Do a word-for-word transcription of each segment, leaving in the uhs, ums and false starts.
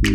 Ka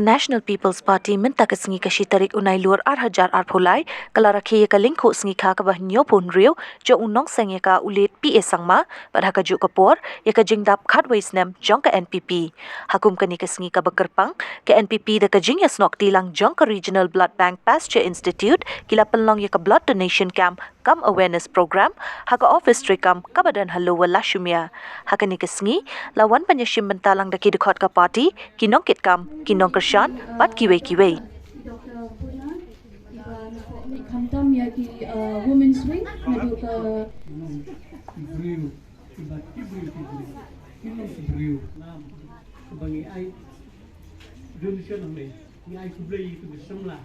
National People's Party mynta ka sngi ka shi tarik u Nailur ar hajar arphew lai ka la rakhe ïa ka lyngkhuh sngi kha kaba hynñiewphew hynriew jong u nongseng ïa ka u late P A Sangma, bad ha kajuh ka por ïa ka jingdap khatwei snem jong ka N P P. Ha kum kane ka sngi kaba kyrpang, ka N P P da ka jingïasnoh kti lang jong ka Regional Blood Bank Pasteur Institute ki la pynlong ïa ka blood donation camp cum awareness program ha ka office treikam kaba don ha Lower Lashumia. Ha kane ka sngi la wan ban ïashim bynta lang da ki dkhot ka party, ki nongkitkam, ki nongkyrshan bad kiwei kiwei. Khamtam ïa ki, uh, women's wing naduh ka briew, ki briew, ki briew, ki briew, kaba ngi ai donation hangne, ngi ai khublei ïa ki samla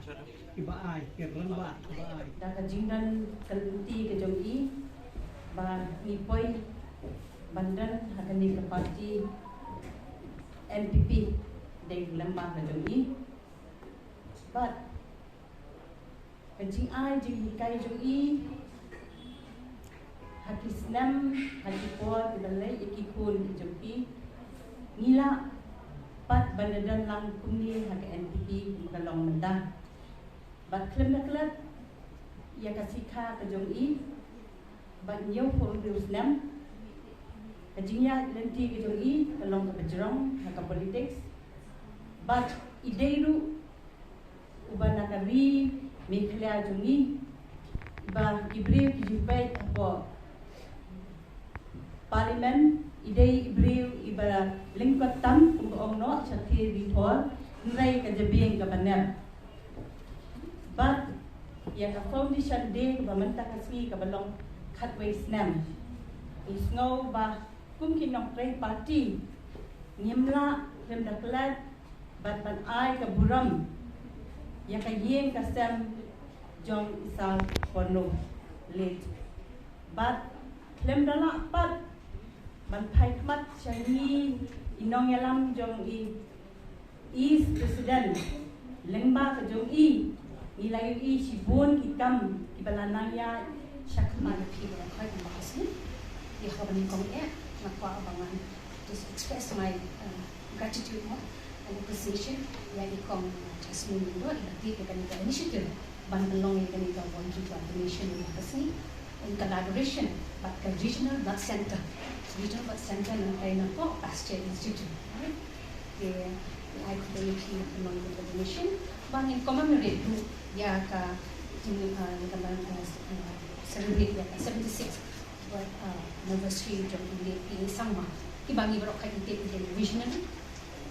kiba ai, ki rangbah kiba ai. Da ka jingdon ka lynti ka jong i ba ngi poi ban don ha kane ka party N P P, dei ka lem bad ka jong i. Bad ka jingai jinghikai jong i ha ki snem, ha ki por kiba leit ïa ki khun ki jong i, ngi lah pat ban da don lang kumne ha ka N P P kumba ka long mynta. Bad khlem da klet ïa ka sikha ka jong i bad hynñiewphew hynriew snem, ka jingïaid lynti ka jong i ka long kaba jrong ha ka politics. Bad i dei ruh uba na ka ri Meghalaya jong i, iba ki briew ki ju peit hapoh Parliament, i dei i briew iba lyngkot tam kumba ong noh sha thir ri thor, hynrei ka jabieng kaba nep. Bad ïa ka Foundation Day kaba mynta ka sngi kaba long khatwei snem, i sngew ba kum ki nongtrei party ngim lah khlem da klet bad ban ai ka burom ïa ka ïing ka sem jong i Sir Porno late. Bad khlem da lah pat ban phai khmat sha ngi i nongïalam jong i East President, lyngba ka jong i ngi la ïohi shibun ki kam kiba la nang ïaid shakhmat. Phi ba khoi ba ka sni ïa ka ban kong eh, nga kwah ba ngan just express my, uh, gratitude mo and appreciation ïa i kong, uh, Jasmine Lyngdoh iba tip ïa kane ka initiative ban pynlong ïa kane ka voluntary blood donation ïa ka sngi in collaboration bad ka Regional Blood Center. Regional Blood Center nangtai na ka Pasteur Institute, right? Te ai khublei ïa phi ban pynlong ïa ka donation ba ngin commemorate ruh ïa ka jing, uh, ïa ka, uh, celebrate ïa ka seventy-six anniversary jong u late P A Sangma, kiba ngi baroh ka ïa i visionary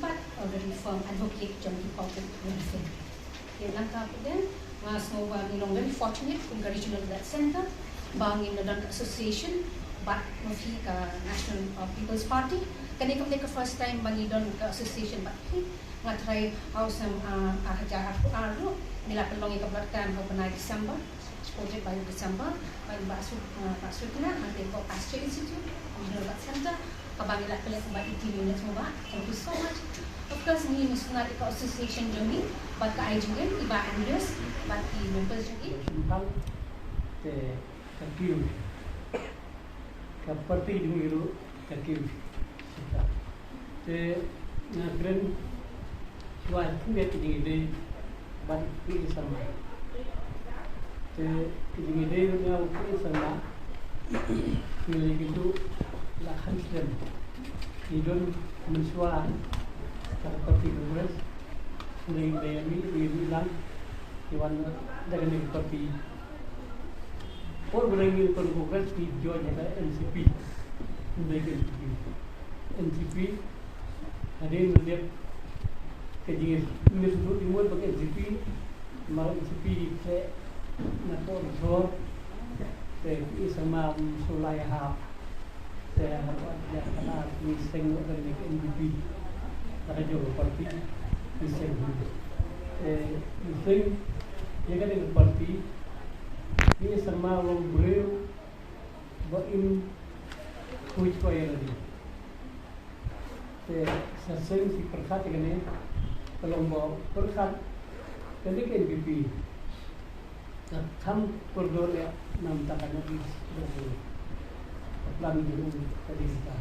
bad a very firm advocate jong ki public welfare. Te nangta pat nga sngew ba ngi long very fortunate kum ka Regional Blood Center ba ngin da don ka association bad ma phi ka National, uh, People's Party. Kane kam dei ka first time ba ngi don ka association bad phi. Nga trai ha u snem, uh, ar hajar arphew ar ruh ngi la pynlong ïa ka blood camp ha u bnai December. Supported by December, by Bah Sut-, uh, Bah Sutna, and the Pasteur Institute, Regional Blood Center, kaba ngi la collect about eighteen units mo bah. Thank you so much. Of course, ngi missionary ka association jong ngi, bad ka I G N, i Bah Andreas, bad ki members jong ngi. Te, thank you. Ka party jong ngi ruh ka kiew. Te nga kren shuwa kum ïa ki jingïadei bad ki sama. Te ki jingïadei nga u ki sama. Ngi lei ki tu la khan slem. Ngi don mynshuwa ka party Congress. Ngi lei ngi lei lang. Ngi wan da kane ka party. Por ba ngi kon Congress ngi join ha ka N C P. Ngi ka N C P. N C P hadien ngi dep ka jingis ngi sudut ngi mut ba ka N C P. Ma N C P te na por sor te ki sama sulai hap. Te haba ïa ka la ngi seng wat ka N P P. Ka jong ka party ngi seng. Te ngi seng ïa ka dei ka party ngi sama long briew ba im khuid ko ïa lade. Te sa seng shi pyrkhat ïa kane ka long ba pyrkhat ka dei ka N P P. Ka kham kordor ïa namar ta ka North East. Plan jong u ka dei kata.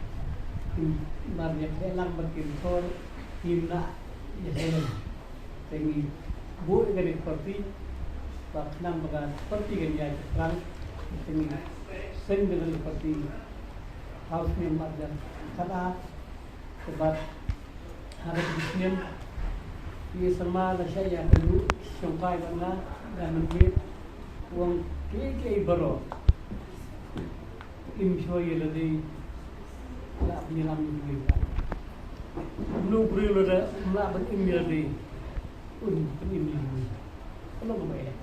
Kim mar ïa pynlang bad kim thor, kim lah ïa pynlang. Te ngi buh ïa ka dei party ba khnang ba ka party kan ïaid shaphrang. Te ngi seng da ka dei party. Hau snem bad jan kata. Te bad ha ka dei snem. Ïa sama la sha ïa ka lu shongkai bad nga da mynmiet. Wang kiei kiei baroh. Im shuwa ïa lade. La ban ïalam ïa lade. Mano briew lada um lah ban im ïa lade, un pynim ïa lade. Ka long kaba eh.